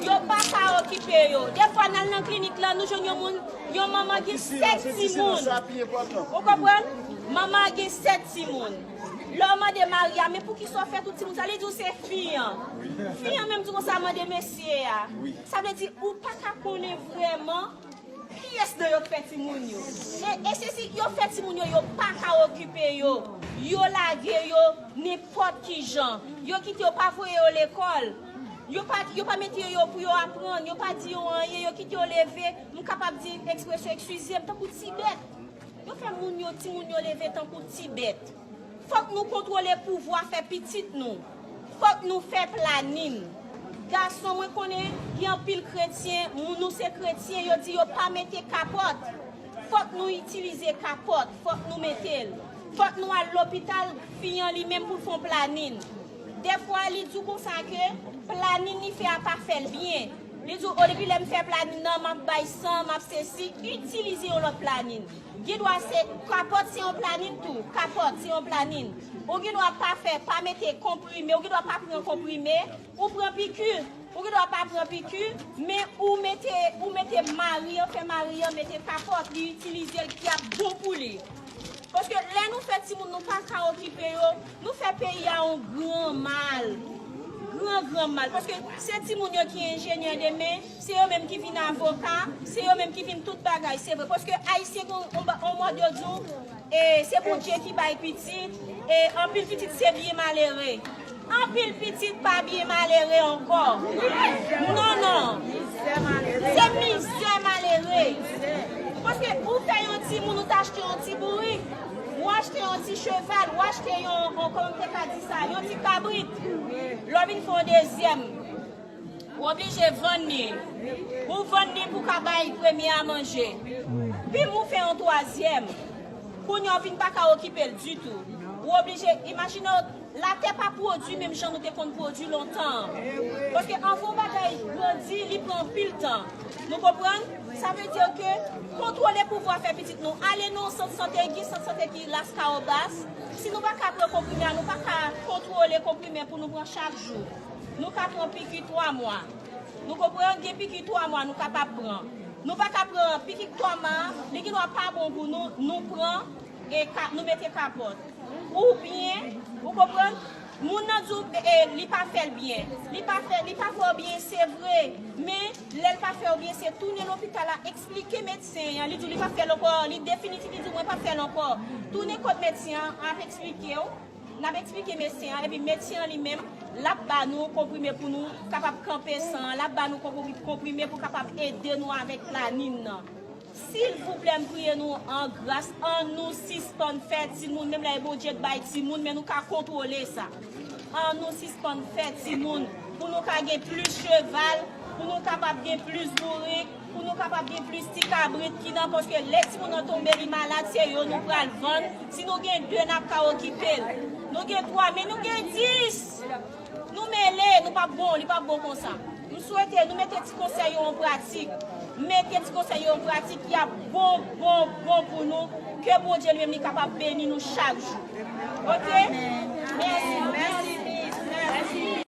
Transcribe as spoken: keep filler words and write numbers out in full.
Yo pa ka okipe yo. Defwa n al nan klinik la, nou jwenn yon moun, yon manman gen sèt timoun. Ou konprann? Manman gen sèt timoun. Lè w mande mari a, men poukisa w fè tout timoun sa? Li di w se fi an. Fi an menm di konsa mande mesye a. Sa vle di ou pa ka konnen vrèman kiyès nan yo k fè timoun yo. E, e se si yo fè timoun yo, yo pa ka okipe yo. Yo lage yo nenpòt ki jan. Yo kite yo pa voye yo lekòl. Yo pa, yo pa mete yo pou yo aprann. Yo pa di yo anyen. Yo kite yo leve. M kapab di ekspresyon, eskize m, tankou ti bèt. Yo fè moun yo, timoun yo leve tankou ti bèt. Fòk nou kontwole pouvwa fè pitit nou. Fòk nou fè planin. Gason, mwen konnen gen anpil kretyen, moun nou se kretyen, yo di yo pa mete kapòt. Fòk nou itilize kapòt, fòk nou mete l. Fòk nou al lopital, fi an li menm pou l fè yon planin. Defwa, li di w konsa ke planin li fè a pa fè l byen. Li di w, o, depi lè m fè planin nan, m ap bay san, m ap sesi, itilize yon lòt planin. Gen dwa se kapòt, se yon planin tou. Kapòt, se yon planin. Ou gen dwa pa fè, pa mete konprime, ou gen dwa pa pran konprime, ou pran piki. Ou gen dwa pa pran piki, men ou mete, ou mete mari an, fè mari an mete kapòt, li itilize l ki ap bon pou li. Paske lè nou fè timoun nou pa ka okipe yo, nou fè peyi a yon gran mal. Gran, gran mal. Paske se timoun yo ki enjenyè demen, se yo menm ki vin avoka, se yo menm ki vin tout bagay, se vre. Paske Ayisyen gen yon, yon mòd yo di w, e, se Bondye ki bay pitit, e, anpil pitit se byen malere. Anpil pitit pa byen malere ankò. Non, non. Se mizè malere. Paske ou fè yon timoun, ou t achte yon ti bourik, ou achte yon ti cheval, ou achte yon, yon, kòman m te ka di sa, yon ti kabrit. Lè w vin fè yon dezyèm, ou oblije vann li. Ou vann li pou ka bay premye a manje. Pi m ou fè yon twazyèm. Kounye a w vin pa ka okipe l ditou. Ou oblije, imajine w, latè pa pwodui menm jan nou te konn pwodui lontan an. Paske anvan yon bagay grandi, li pran anpil tan. Nou konprann? Sa vle di ke kontwole pouvwa fè pitit nou. Ale nan yon sant sante, gen sant sante ki Laskawobas. Si nou pa ka pran konprime a, nou pa ka kontwole konprime pou nou pran chak jou. Nou ka pran piki twa mwa. Nou konprann? Gen piki twa mwa nou kapab pran. Nou pa ka pran piki twa mwa, li gen dwa pa bon pou nou, nou pran e ka, nou mete kapòt. Oubyen, ou konprann? Moun nan di w, e, li pa fè l byen. Li pa fè, li pa fè w byen, se vre. Men, lè l pa fè w byen, se tounen lopital la, eksplike medsen an. Li di w li pa fè l ankò, li definitif, li di w mwen p ap fè l ankò. Tounen kot medsen an, ap eksplike w. N ap eksplike medsen an, epi medsen an li menm, l ap ba nou konprime pou nou kapab kanpe san an, l ap ba nou konpri-, konprime pou kapab ede nou avèk planin nan. Silvouplè, m priye nou an gras, ann nou sispann fè timoun, menm lè e Bondye k bay timoun, men nou ka kontwole sa. Ann nou sispann fè timoun, pou nou ka gen plis cheval, pou nou kapab gen plis bourik, pou nou kapab gen plis ti kabrit ki nan, paske lè timoun nan tonbe, li malad, se yo nou pral vann. Si nou gen de, n ap ka okipe l. Nou gen twa, men nou gen dis. Nou mele, nou p ap bon, li p ap bon konsa. M swete nou mete ti konsèy yo an pratik. Mete ti konsèy yo an pratik, y ap bon, bon, bon pou nou. Ke Bondye li menm li kapab beni nou chak jou. Oke? Mèsi. Mèsi.